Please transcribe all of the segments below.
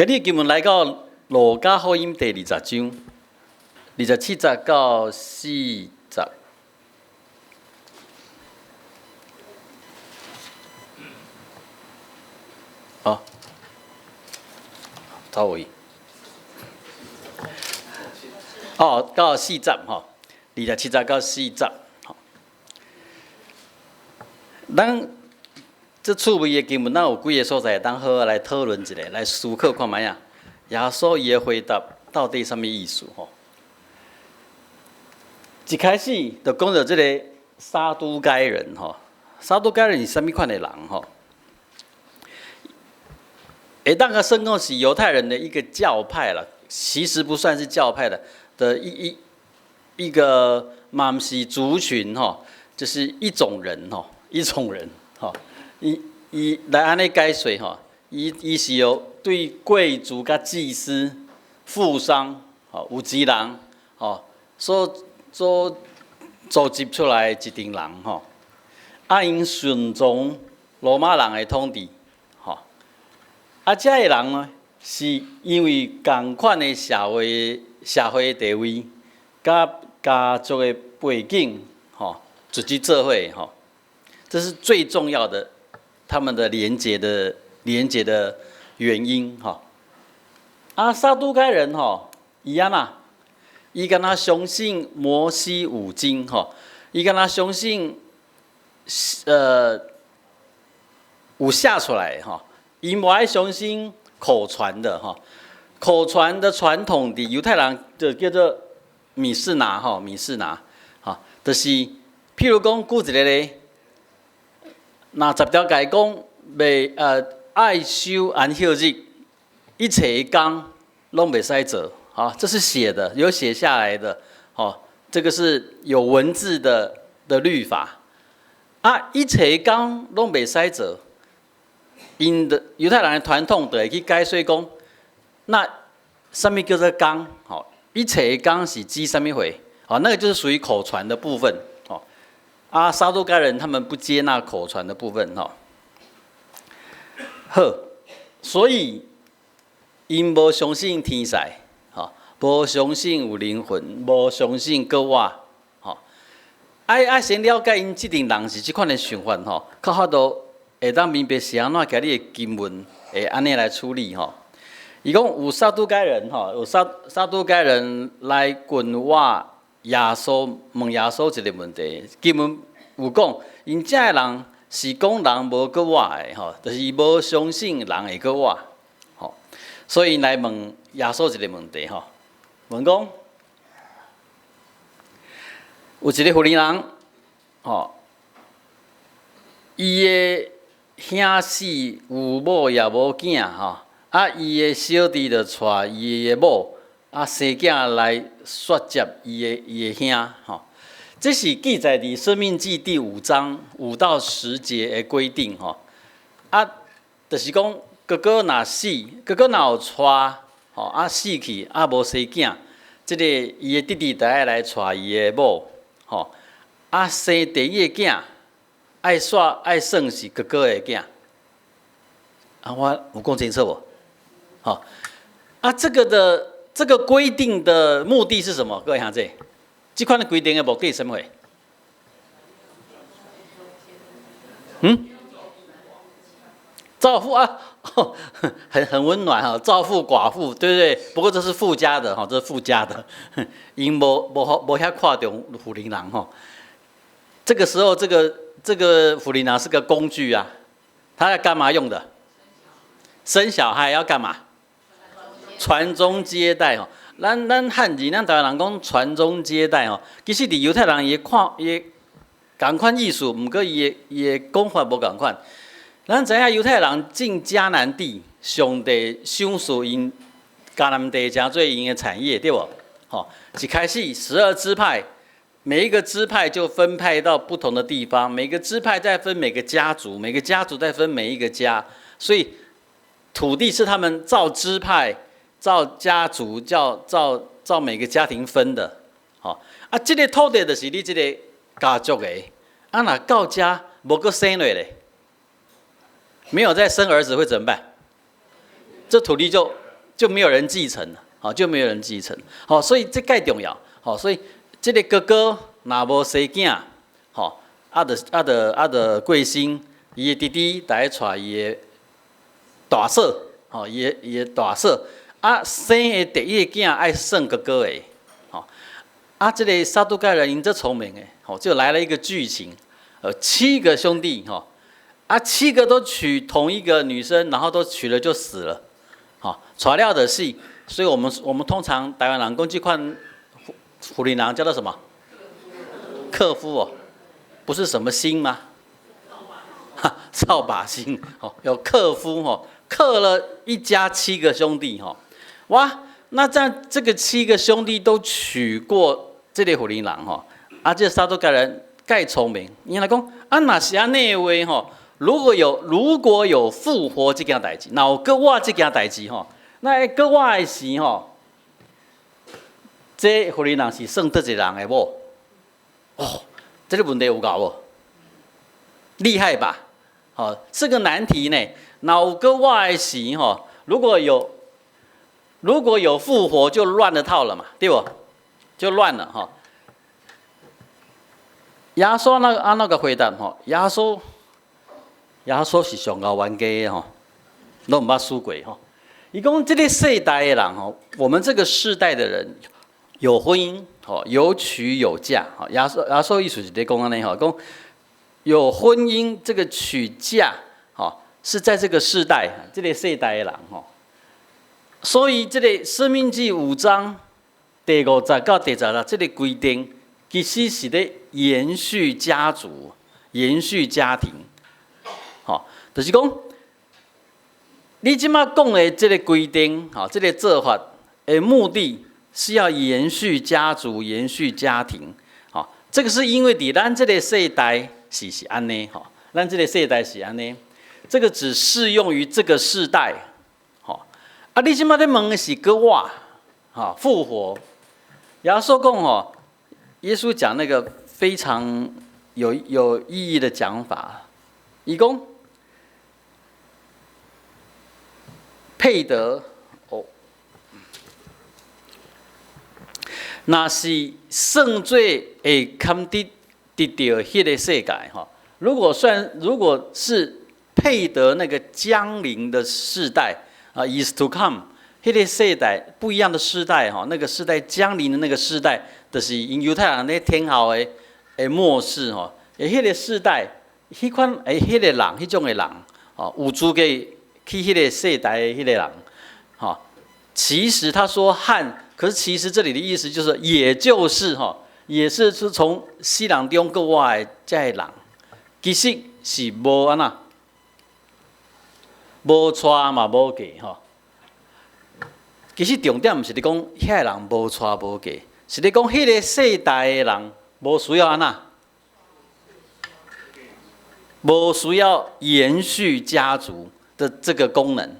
今日經文來到路加福音第20章，27節到40。哦，走位。哦，到四節吼，27節到40。吼，咱這趣味的經文，咱有幾个所在會當好好來討論一下，來思考看覓仔。耶穌伊的回答到底啥物意思？吼，一開始就講著這个撒都該人吼，撒都該人是啥物款的人吼？會當共算講是猶太人的一個教派啦，其實不算是教派的的一個嘛毋是族群吼，就是一種人吼，一種人吼。伊伊來按呢解說吼，伊伊是有對貴族佮祭司、富商、吼有錢人吼所所組織出來的一陣人吼，啊𪜶順從羅馬人的統治吼，啊這个人呢，是因為仝款的社會地位佮家族的背景吼，組織做伙吼，這是最重要的。他們的連結的原因吼，啊，撒都該人吼，伊按怎？伊敢若相信摩西五經吼，伊敢若相信，有寫出來吼，伊無愛相信口傳的吼，口傳的傳統佇猶太人就叫做米示拿吼，米示拿，吼，就是譬如講舉一个例。若十條誡講袂愛守安息日，一切工攏袂使做，好，這是寫的，有寫下來的，哦，這個是有文字的律法。啊，一切工攏袂使做，𪜶的猶太人的傳統就會去解說講，那啥物叫做工？吼，一切工是指啥物貨？哦，那個就是屬於口傳的部分。啊，撒都該人他們不接納口傳的部分，吼。好，所以𪜶無相信天使，吼，無相信有靈魂，無相信復活，吼。愛愛先了解𪜶這陣人是這款的想法，吼，較法度會當明白是按怎今日的經文會按呢來處理，吼。伊講有撒都該人，吼，有撒都該人來問我耶穌，問耶穌一个問題，經文有講，𪜶這个人是講人無復活的，吼，就是伊無相信人會復活，吼，所以來問耶穌一个問題，吼，問講有一个婦人，吼，伊的兄死有某也無囝，吼，啊，伊的小弟就娶伊的某。啊，生囝來續接伊的兄，吼，這是記載佇《申命記》第5章5到10節的規定，吼。啊，就是講哥哥若死，哥哥若有娶，吼，啊死去啊無生囝，這个伊的弟弟就愛來娶伊的某，吼，啊生第一个囝，愛煞愛算是哥哥的囝。啊，我有講清楚無？吼，啊，這个的。這個規定的目的是什麼？各位兄弟，這款的規定的目的是啥物？嗯？造福啊，很溫暖哈，造福寡婦，對不對？不過這是附加的哈，這是附加的，𪜶無無無遐看重婦人人哈。這個時候，這個婦人人是個工具啊，他要幹嘛用的？生小孩要幹嘛？傳宗接代吼，咱漢字，咱台灣人講傳宗接代吼，其實佇猶太人伊看伊仝款意思，毋過伊的講法無仝款。咱知影猶太人進迦南地，上帝賞賜𪜶迦南地，成做𪜶的產業，對無？吼，一開始12支派，每一個支派就分派到不同的地方，每個支派再分每個家族，每個家族再分每一個家，所以土地是他們照支派，照家族，照每個家庭分的，吼啊！這个土地就是你這个家族的，啊，若到遮無閣生落咧，沒有再生兒子會怎麼辦？這土地就就沒有人繼承了，好，就沒有人繼承，好，所以這蓋重要，好，所以這个哥哥若無生囝，吼，啊，就過身，伊的弟弟來娶伊的大嫂，吼，伊的大嫂，啊，生的第一个囝愛算哥哥的，吼，啊，這个撒都該人𪜶足聰明的，吼，就來了一個劇情，七個兄弟，吼，啊，七個都娶同一個女生，然後都娶了就死了，吼，娶了就死，所以我們通常台灣人講這款婦人人叫做什麼？克夫哦，不是什麼星嗎？哈，掃把星哦，有克夫哦，克了一家七個兄弟哈，哇，那這樣這個七個兄弟都娶過這个婦人人吼，啊，這撒都該人蓋聰明，𪜶來講啊，若是按呢話吼，如果有復活這件代誌，若有閣活這件代誌吼，那閣活的時吼，這婦人人是算佗一個人的某？哦，這个問題有𠢕無？厲害吧？好，這個難題呢，若有閣活的時吼，如果有復活，就亂了套了嘛，對不？就亂了哈。耶穌那按怎個回答吼？耶穌是上𠢕冤家的吼，攏毋捌輸過吼。伊講這个世代的人吼，我們這個世代的人有婚姻，吼，有娶有嫁，吼。耶穌意思是咧講按呢吼，講有婚姻這個娶嫁，吼，是在這個世代，這个世代的人吼。所以這个申命記5章第5節到第10節這个規定，其實是咧延續家族、延續家庭，吼，就是講，你這馬講的這个規定，吼，這个做法的目的是要延續家族、延續家庭，吼，這個是因為佇咱這个世代是按呢，吼，咱這个世代是按呢，這個只適用於這個世代，吼，啊，你這馬咧問的是閣活，吼，復活，耶穌講吼，耶穌講那個非常有意義的講法，伊講配得哦，若是算做會堪得著彼个世界吼，如果是配得那個將臨的世代啊，is to come，彼个世代不一樣的世代吼，那個世代將臨的那個世代，就是𪜶猶太人咧天後的末世吼，彼个世代，彼款的彼个人，彼種的人，吼，有資格去彼个世代的彼个人，吼，其實他說和，可是其實這裡的意思就是，也就是吼，也是從死人中閣活的這个人，其實是無按怎，無娶嘛無嫁吼。其實重點毋是咧講遐个人無娶無嫁，是咧講彼个世代的人無需要按怎，無需要延續家族的這個功能。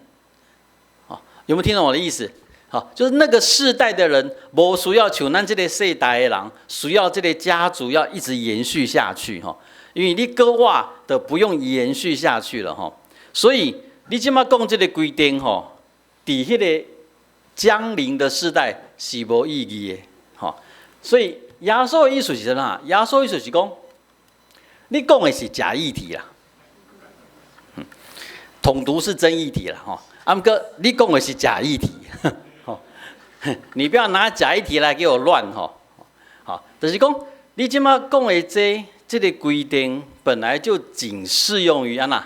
好，有沒有聽懂我的意思？好，就是那個世代的人無需要像咱這个世代的人需要這个家族要一直延續下去吼，因為你閣活的不用延續下去了吼，所以你這馬講這个規定吼，佇彼个將臨的世代是無意義的，吼，所以耶穌的意思是啥？耶穌意思是講，你講的是假議題啦，統獨是真議題啦，吼，啊，毋過你講的是假議題，吼，你不要拿假議題來給我亂，吼，好，就是講你這馬講的這个規定本來就僅適用於按怎，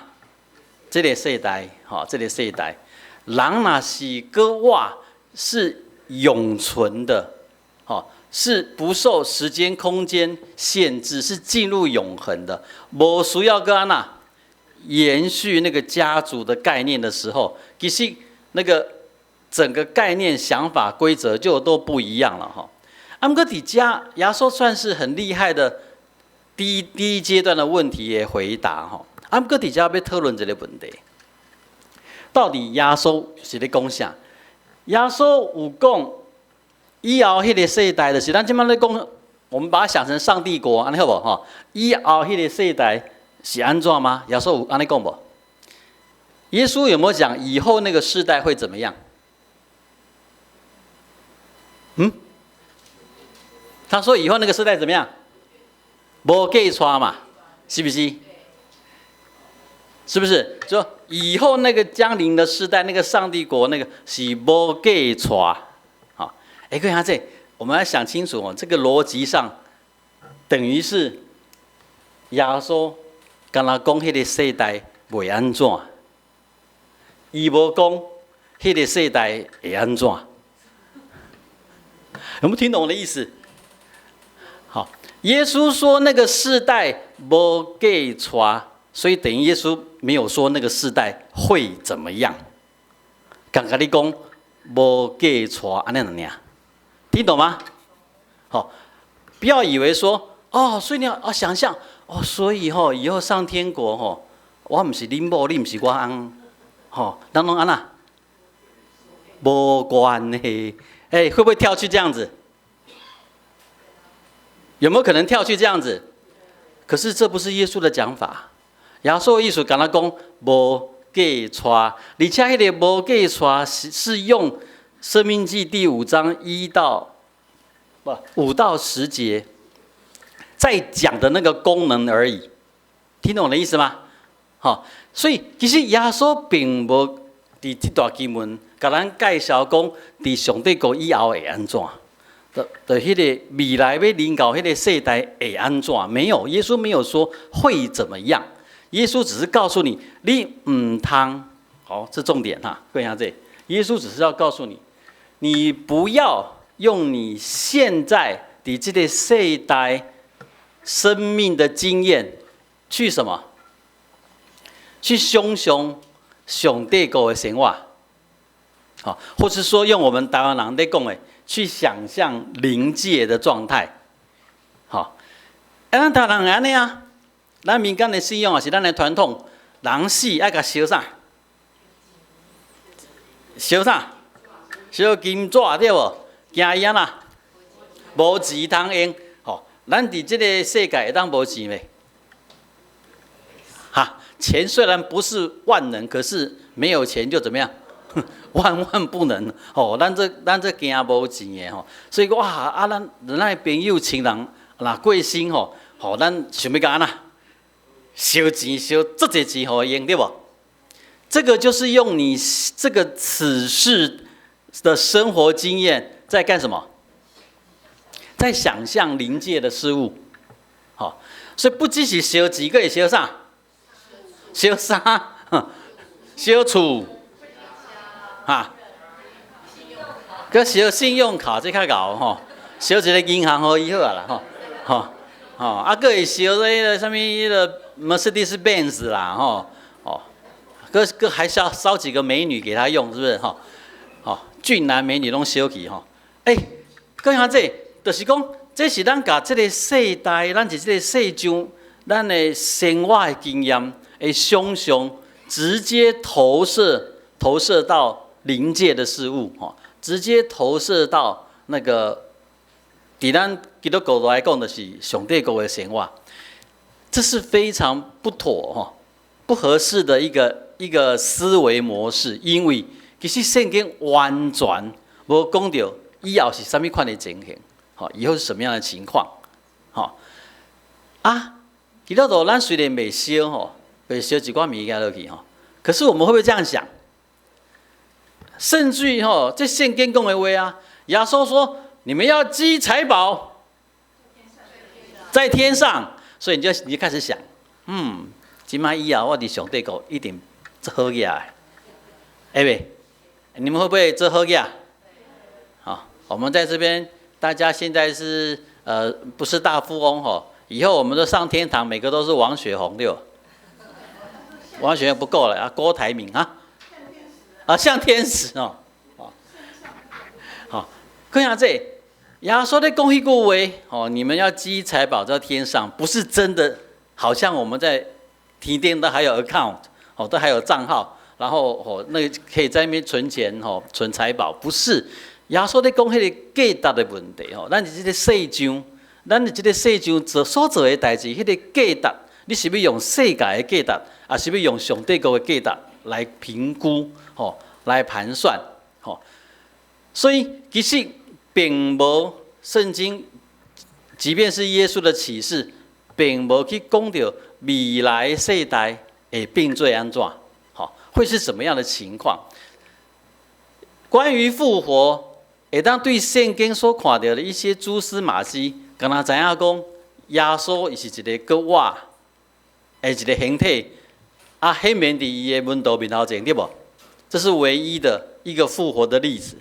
這个世代，吼，這个世代，人若是閣活是永存的，吼，是不受時間空間限制，是進入永恆的。無需要閣按怎延續那個家族的概念的時候，其實那個整個概念、想法、規則就都不一樣了，哈。啊，毋過佇遮耶穌算是很厲害的第一階段的問題的回答，吼。啊，毋過佇遮欲討論這個問題，到底耶穌是咧講啥？耶穌有講以後彼个世代，就是咱這馬咧講，我們把它想成上帝國，按呢好無？吼，以後彼个世代是按怎嗎？耶穌有按呢講無？耶穌有沒有講以後那個世代會怎麼樣？嗯？他說以後那個世代怎麼樣？無嫁娶嘛，是不是？是不是？說以後那個將臨的世代，那個上帝國那個是無嫁娶。好，哎，各位這我們要想清楚哦，這個邏輯上等於是耶穌敢若講彼个世代袂按怎，伊無講彼个世代會按怎。有沒有聽懂我的意思？好，耶穌說那個世代無嫁娶，所以等於耶穌沒有說那個世代會怎麼樣。敢共你講無嫁娶，按呢爾，聽懂嗎？好，不要以為說哦，所以你要哦想象哦，所以吼以後上天國吼，我毋是恁某，你毋是我翁，吼，咱攏按怎？無關係，哎，會不會跳去這樣子？有沒有可能跳去這樣子？可是這不是耶穌的講法。耶穌的意思敢若講無嫁娶，而且彼个無嫁娶是用《申命記》第五章一到不5到10節在講的那個功能而已，聽懂我的意思嗎？好，所以其實耶穌並無佇這段經文共咱介紹講，佇上帝國以後會按怎？就彼个未來欲臨到彼个世代會按怎？沒有，耶穌沒有說會怎麼樣。耶穌只是告訴你，你毋通，好，這重點哈，各位兄弟，耶穌只是要告訴你，你不要用你現在的這個世代生命的經驗去什麼？去想象上帝國的生活，好，或是說用我們台灣人咧講的，去想象靈界的狀態，好，啊，咱台灣人會按呢啊，咱民間的信仰也是咱的傳統，人死愛共燒啥？燒啥？燒金紙對無？驚伊按怎？無錢通用，吼，咱佇這個世界會當無錢袂？哈，錢雖然不是萬能，可是沒有錢就怎麼樣？萬萬不能吼！咱這驚無錢的吼，所以講哇啊，咱的朋友親人若過身吼，吼，咱想欲共按怎？燒錢燒足濟錢予伊用對無？這個就是用你這個此世的生活經驗在幹什麼？在想象靈界的事物，好，所以不只是燒錢，閣會燒啥？燒衫，燒厝，哈，閣燒信用卡這較𠢕吼，燒一个銀行予伊好啊啦吼，吼，吼，啊，閣會燒彼个啥物彼个 Mercedes Benz 啦吼，哦，閣閣還燒燒幾個美女給他用，是不是吼？吼，俊男美女攏燒去吼，欸，閣兄這，就是講，這是咱共這个世代，咱佇這个世上，咱的生活的經驗的想象，直接投射到靈界的事物，吼，直接投射到那個，佇咱基督教來講，就是上帝國的生活，這是非常不妥吼，不合適的一個思維模式，因為其實聖經完全無講著以後是啥物款的情形，吼，以後是什麼樣的情況，吼，啊，基督徒咱雖然袂燒吼，袂燒一寡物件落去吼，可是我們會不會這樣想？甚至於吼，這聖經講的話啊，耶穌說：你們要積財寶在天上，所以你就開始想，這擺以後我佇上帝國一定做好額的，會袂？你們會不會做好額？好，我們在這邊，大家現在是不是大富翁吼？以後我們都上天堂，每個都是王雪紅對不？王雪紅不夠了啊，郭台銘啊，啊，像天使哦，好，看下這，耶穌咧講彼句話，哦，你們要積財寶在天上，不是真的，好像我們在天頂都還有 account，哦，都還有賬號，然後哦，那個可以在那邊存錢，哦，存財寶，不是。耶穌咧講彼个價值的問題，吼，咱佇這個世上，咱佇這個世上做所做的代誌，彼个價值，你是欲用世界的價值，抑是欲用上帝國的價值來評估，吼，來盤算，吼。所以其實並無聖經，即便是耶穌的啟示，並無去講著未來世代會變做按怎，吼，會是什麼樣的情況？關於復活，會當對聖經所看著的一些蛛絲馬跡，敢若知影講，耶穌伊是一個閣活的一個形體，啊，顯明佇伊的門徒面頭前，對無？這是唯一的一個復活的例子，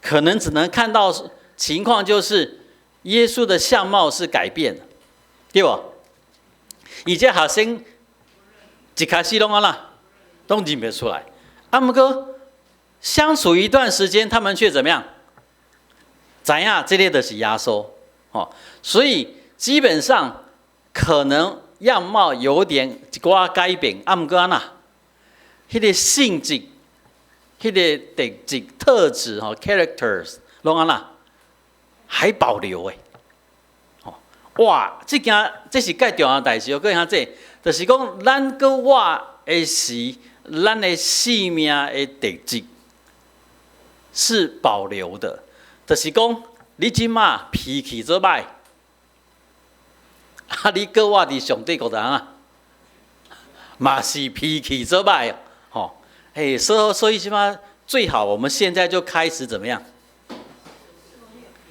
可能只能看到情況就是耶穌的相貌是改變的，對無？而且學生一開始攏按怎，攏認袂出來，啊，毋過相處一段時間，他們卻怎麼樣？知影這個就是耶穌，哦，所以基本上可能樣貌有點一寡改變，啊，毋過按怎，彼個性質、彼個特質、特質，吼，characters，攏按怎，還保留的，吼，哇，這件這是蓋重要代誌哦，閣兄這，就是講咱閣活的時，咱的性命的特質是保留的，就是講你這馬脾氣做䆀，啊，你閣活佇上帝國度啊，嘛是脾氣做䆀，吼，哎，所以這馬最好我們現在就開始怎麼樣？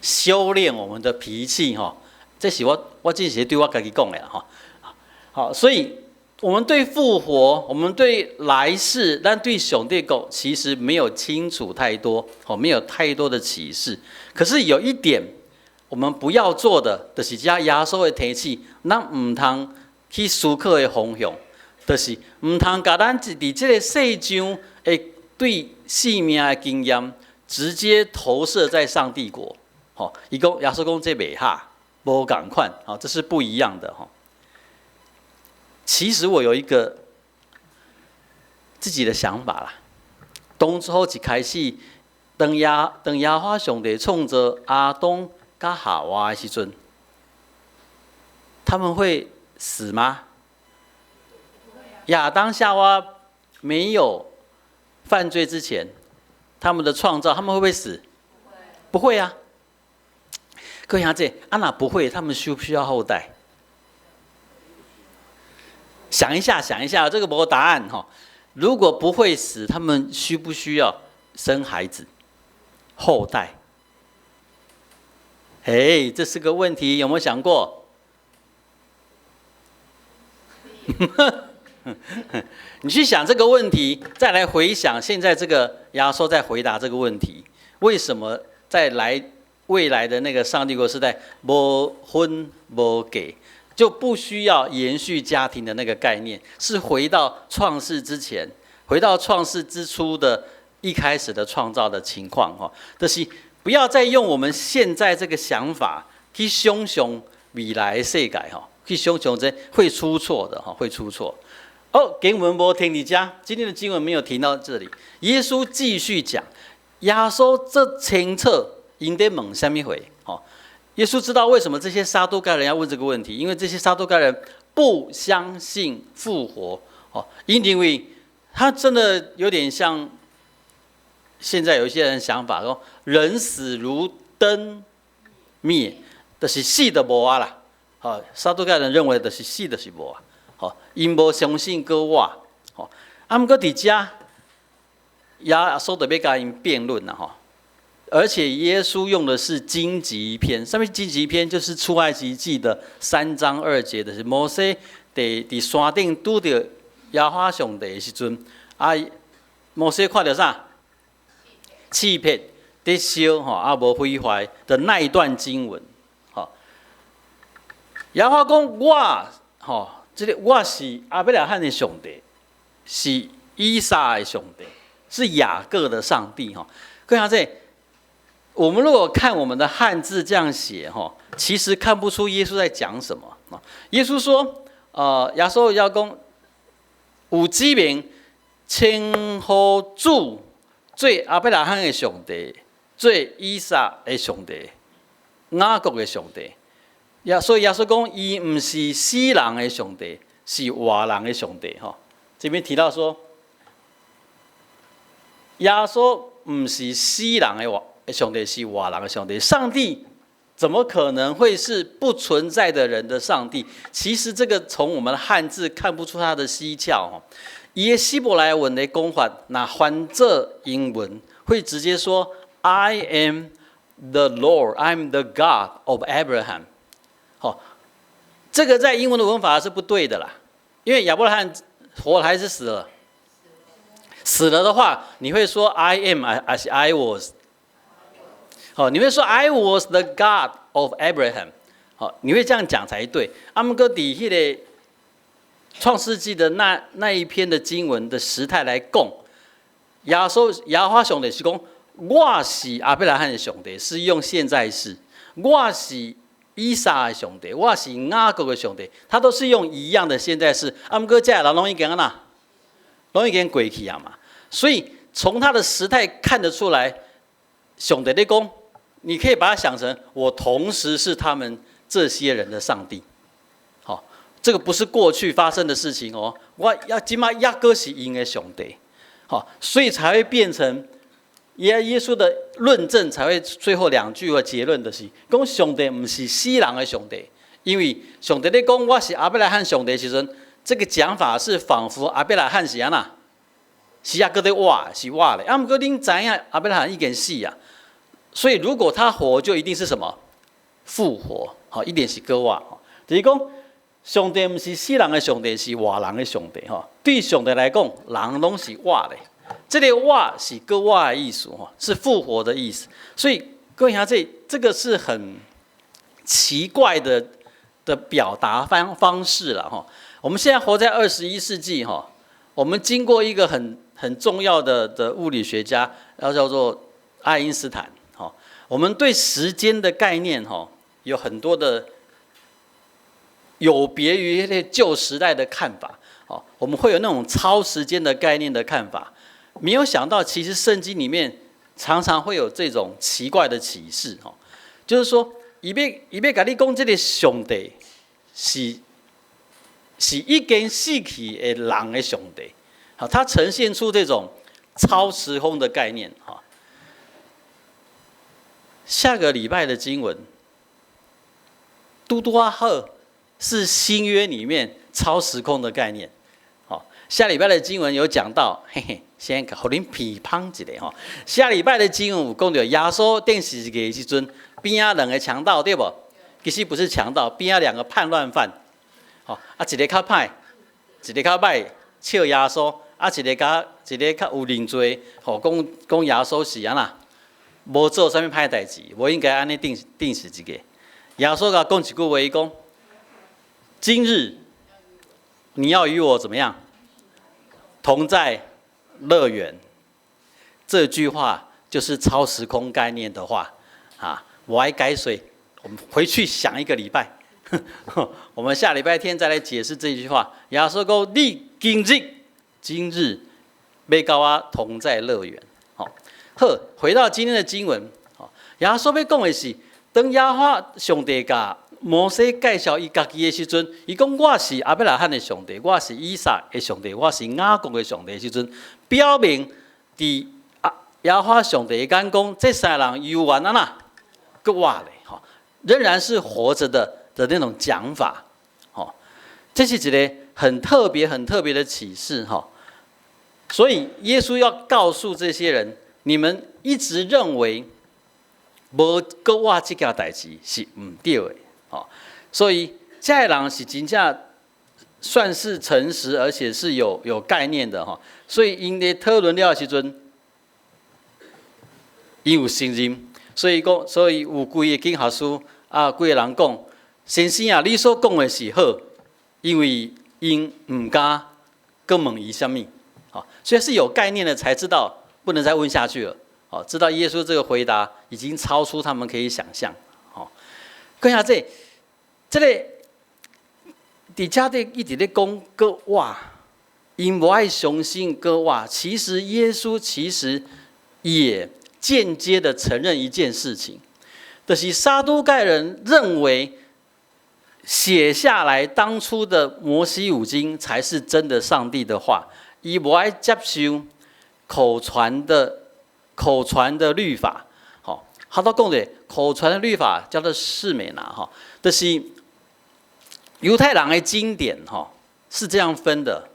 修煉我們的脾氣，吼，這是我這是對我家己講的吼。好，所以我們對復活，我們對來世，咱對上帝國其實沒有清楚太多，吼，沒有太多的啟示。可是有一點，我們不要做的，就是這耶穌的提醒，咱毋通去思考的方向，就是毋通共咱佇這個世上的對性命的經驗，直接投射在上帝國。吼，伊講耶穌講這袂合，無仝款，吼，這是不一樣的吼。其實我有一個自己的想法啦。當初一開始，當耶和華上帝創造亞當佮夏娃的時陣，他們會死嗎？亞當夏娃沒有犯罪之前，他們的創造，他們會不會死？不會啊。各位兄弟，啊若不會，他們需不需要後代？想一下，想一下，這個無答案哈。如果不會死，他們需不需要生孩子、後代？哎，這是個問題，有沒有想過？你去想這個問題，再來回想現在這個耶穌在回答這個問題：為什麼在來未來的那個上帝國時代，無婚無嫁，就不需要延續家庭的那個概念，是回到創世之前，回到創世之初的一開始的創造的情況。哈，就是不要再用我們現在這個想法去想像未來的世界，哈，去想像這會出錯的，哈，會出錯。哦，經文無停佇遮，今天的經文沒有停到這裡。耶穌繼續講，耶穌足清楚，𪜶佇問啥物貨？吼，耶穌知道為什麼這些撒都該人要問這個問題，因為這些撒都該人不相信復活。哦，因為他真的有點像現在有一些人想法說，人死如燈滅，就是死就無啊啦。好，撒都該人認為就是死就是無啊。吼，𪜶無相信閣活，吼，啊，毋過佇遮，耶穌就欲共𪜶辯論啦，吼。而且耶穌用的是荊棘篇，啥物荊棘篇？就是出埃及記的3章2節的是摩西佇山頂拄著耶和華上帝的時陣，啊，摩西看著啥？刺柏佇燒吼，啊無毀壞的那一段經文，吼。耶和華講我，吼，這個我是亞伯拉罕的上帝，是以撒的上帝，是雅各的上帝，吼。各位這我們如果看我們的漢字這樣寫，哈，其實看不出耶穌在講什麼。耶穌說，耶穌要講有指明稱呼主做亞伯拉罕的上帝，做以撒的上帝，雅各的上帝。所以耶穌講，伊毋是死人的上帝，是活人的上帝。吼，這邊提到說，耶穌毋是死人的活。的上帝是活人的上帝。上帝怎麼可能會是不存在的人的上帝？其實這個從我們的漢字看不出它的蹊蹺哦。伊的希伯來文的講法，若翻做英文會直接說：I am the Lord, I'm the God of Abraham。好，這個在英文的文法是不對的啦，因為亞伯拉罕活了還是死了？死了的話，你會說 I am 還是 I was？好，你會說 I was the God of Abraham。好，你會這樣講才對。啊毋過佇彼個創世紀的那一篇的經文的時態來講，耶穌耶和華上帝是講，我是亞伯拉罕的上帝，是用現在式；我是以撒的上帝，我是雅各的上帝，他都是用一樣的現在式。啊毋過這人攏已經按怎，攏已經過去啊嘛。所以從他的時態看得出來，上帝咧講，你可以把它想成我同時是他們這些人的上帝。好，這個不是過去發生的事情哦，我猶這馬猶閣是𪜶的上帝。好，所以才會變成耶穌的論證，才會最後兩句的結論就是，講上帝毋是死人的上帝，因為上帝咧講我是亞伯拉罕上帝時陣，這個講法是仿佛亞伯拉罕是按怎？是猶閣咧活，是活的。啊，毋過恁知影亞伯拉罕已經死啊，所以如果他活，就一定是什麼復活？好，一定是閣活。就是講，上帝毋是死人的上帝，是活人的上帝。吼，對上帝來講，人攏是活的。這個活是閣活的意思，吼，是復活的意思。所以各位兄弟，這個是很奇怪的表達方式了，吼。我們現在活在21世紀，哈，我們經過一個很重要的物理學家，要叫做愛因斯坦，哈。我們對時間的概念，哈，有很多的有別於那舊時代的看法，哦，我們會有那種超時間的概念的看法。沒有想到，其實聖經裡面常常會有這種奇怪的啟示，哈，就是說，伊欲共你講這個上帝是已經死去的人的上帝，好，他呈現出這種超時空的概念，哈。下個禮拜的經文，拄拄仔好是新約裡面超時空的概念，好，下禮拜的經文有講到，嘿嘿，先予恁鼻芳一下吼。下禮拜的經文有講到耶穌釘十字架的時陣，邊仔兩個強盜對無？其實不是強盜，邊仔兩個叛亂犯。吼，啊，一個較歹，一個較歹，笑耶穌，啊，一個較有認罪，吼，講講耶穌是按怎，無做啥物歹代誌，無應該按呢釘十字架。耶穌共講一句話，伊講：今日你要與我怎麼樣？同在樂園。這句話就是超時空概念的話，啊，我愛解說，我們回去想一個禮拜。我們下禮拜天再來解釋這句話。耶穌講：你今日今日欲佮我同在樂園。好，好，回到今天的經文。耶穌欲講的是，當耶和華上帝共摩西介紹伊家己的時陣，伊講我是亞伯拉罕的上帝，我是以撒的上帝，我是雅各的上帝的時陣，表明佇耶和華上帝的眼光，這三個人猶原按怎，閣活咧，吼，仍然是活着的那種講法，吼，這是一個很特別、很特別的啟示，吼。所以耶穌要告訴這些人：你們一直認為無閣活這件代誌是毋對的，吼。所以這個人是真正算是誠實，而且是有概念的，吼。所以𪜶咧討論了的時陣，𪜶有承認，所以講，所以有幾个經學師啊，幾個人講，先生啊，你所講的是好，因為𪜶毋敢閣問伊啥物，好，所以是有概念的才知道不能再問下去了，好，知道耶穌這個回答已經超出他們可以想象，好，閣下這個佇遮咧一直咧講閣活，𪜶無愛相信閣活，其實耶穌其實也間接的承認一件事情，就是撒都該人認為寫下來當初的摩西五經才是真的上帝的話，伊無愛接受口傳的律法，好。他都講的口傳的律法叫做示美拿哈，就是猶太人的經典哈是這樣分的。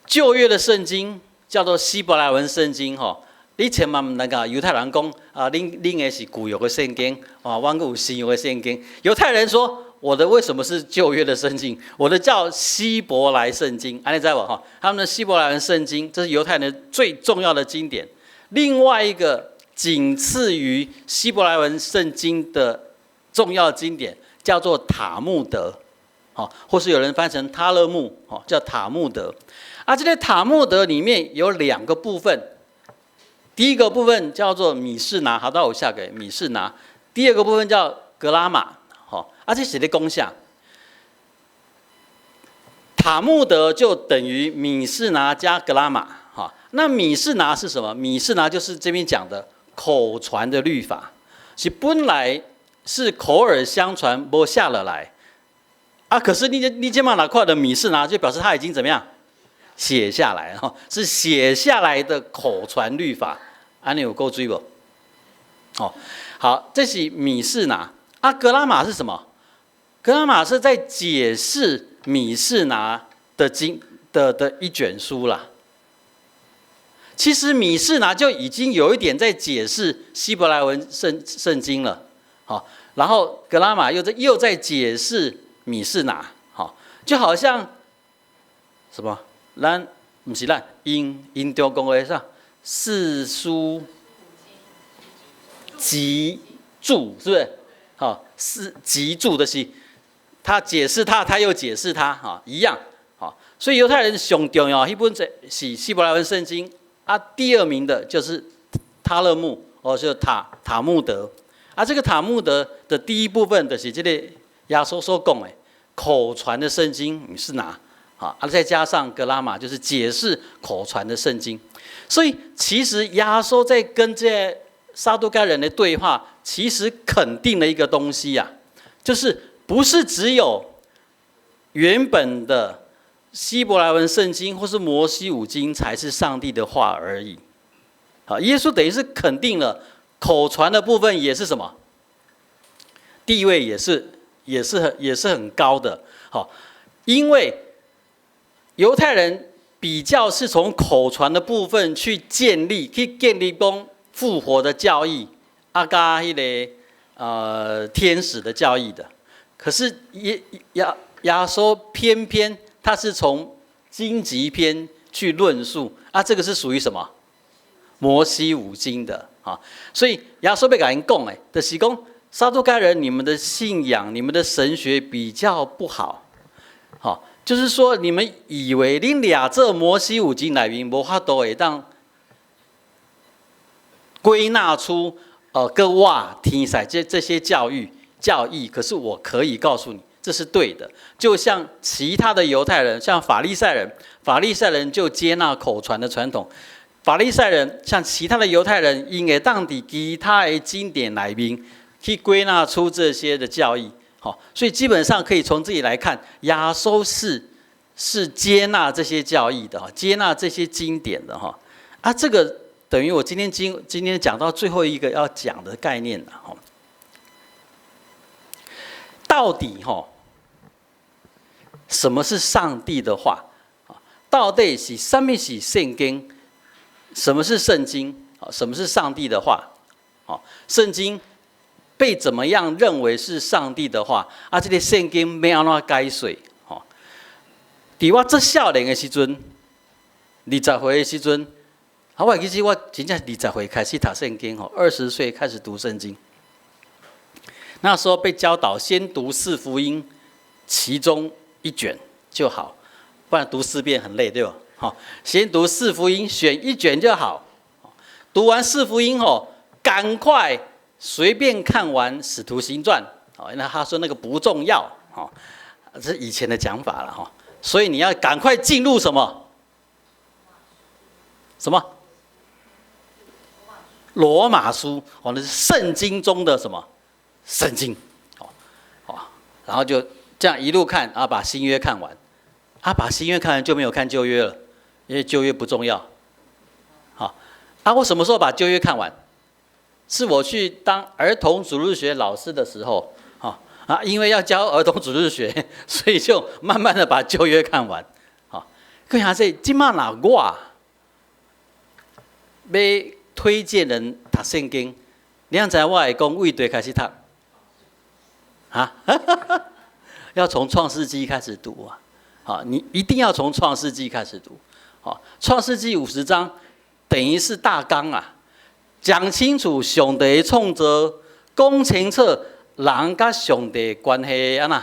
舊約的聖經叫做希伯來文聖經哈，你千萬毋通共猶太人講啊，恁的是舊約的聖經啊，阮閣有新約的聖經。猶太人說，我的為什麼是舊約的聖經？我的叫希伯來聖經，按呢知無哈？他們的希伯來文聖經，這是猶太人最重要的經典。另外一個僅次於希伯來文聖經的重要經典，叫做塔木德，好，或是有人翻成他勒木，哦，叫塔木德。啊，這個塔木德裡面有兩個部分，第一個部分叫做米士拿，好，到我下個米士拿；第二個部分叫格拉瑪。啊，這是咧講啥？塔木德就等於米士拿加格拉瑪，哈。那米士拿是什麼？米士拿就是這邊講的口傳的律法，是本來是口耳相傳，無寫落來。啊，可是你這馬若看著米士拿，就表示他已經怎麼樣寫下來，哈，是寫下來的口傳律法。按呢有夠水無？哦，好，這是米士拿。啊，格拉瑪是什麼？格拉瑪是在解釋米士拿的經的一卷書啦。其實米士拿就已經有一點在解釋希伯來文聖經了，好，然後格拉瑪又在解釋米士拿，好，就好像什麼？咱毋是咱，𪜶中國的啥？四書集注是不是？好，是集注的是，他解釋他，他又解釋他，哈，一樣，好，所以猶太人上重要彼本是希伯來文聖經啊，第二名的就是他勒木，哦，就塔木德，啊，這個塔木德的第一部分就是這個耶穌所講的口傳的聖經，米士拿，好，啊，再加上格拉瑪，就是解釋口傳的聖經，所以其實耶穌在跟這撒都該人的對話，其實肯定了一個東西呀，就是不是只有原本的希伯來文聖經或是摩西五經才是上帝的話而已。好，耶穌等於是肯定了口傳的部分也是什麼地位也是很高的。好，因為猶太人比較是從口傳的部分去建立講復活的教義，啊佮彼个天使的教義的，可是耶穌偏偏他是從荊棘篇去論述啊，這個是屬於什麼？摩西五經的啊，所以耶穌欲共𪜶講的，就是講撒都該人，你們的信仰、你們的神學比較不好，好，就是說你們以為恁掠這摩西五經內面無法度會當歸納出閣倚天使這些教育教義，可是我可以告訴你，這是對的。就像其他的猶太人，像法利賽人，法利賽人就接納口傳的傳統。法利賽人像其他的猶太人，𪜶會當佇其他的經典內面去歸納出這些的教義。好，所以基本上可以從這裡來看，耶穌是接納這些教義的哈，接納這些經典的哈。啊，這個等於我今天講到最後一個要講的概念了哈。到底哈，什麼是上帝的話？到底是啥物是聖經？什麼是聖經？啊，什麼是上帝的話？好，聖經被怎麼樣認為是上帝的話？啊，這個聖經欲按怎解說？吼，佇我做少年的時陣，20歲的時陣，啊，我其實我真正20歲開始讀聖經，吼，20歲開始讀聖經。那時候被教導先讀四福音其中一卷就好，不然讀四遍很累，對吧？好，先讀四福音，選一卷就好。讀完四福音後，趕快隨便看完《使徒行傳》。哦，那他說那個不重要，哦，這是以前的講法了，哈。所以你要趕快進入什麼？什麼？羅馬書，哦，那是聖經中的什麼？聖經，哦，哦，然後就這樣一路看，啊，把新約看完，啊，把新約看完就沒有看舊約了，因為舊約不重要。好，啊，我什麼時候把舊約看完？是我去當兒童主日學老師的時候，哈啊，因為要教兒童主日學，所以就慢慢的把舊約看完。好，各位兄弟，這馬若我欲推薦人讀聖經，你知影我會講佗佗開始讀？啊？要從創世紀開始讀啊！好，你一定要從創世紀開始讀。好，創世紀50章等於是大綱啊，講清楚上帝創造，講清楚人佮上帝關係按怎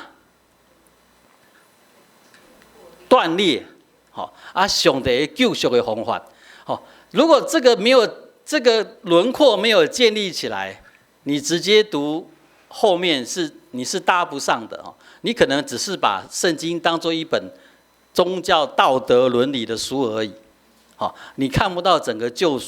斷裂，好啊，上帝救贖的方法，好，如果這個沒有這個輪廓沒有建立起來，你直接讀後面是你是搭不上的哦，你可能只是把聖經當做一本宗教道德倫理的書而已，好，你看不到整個救贖。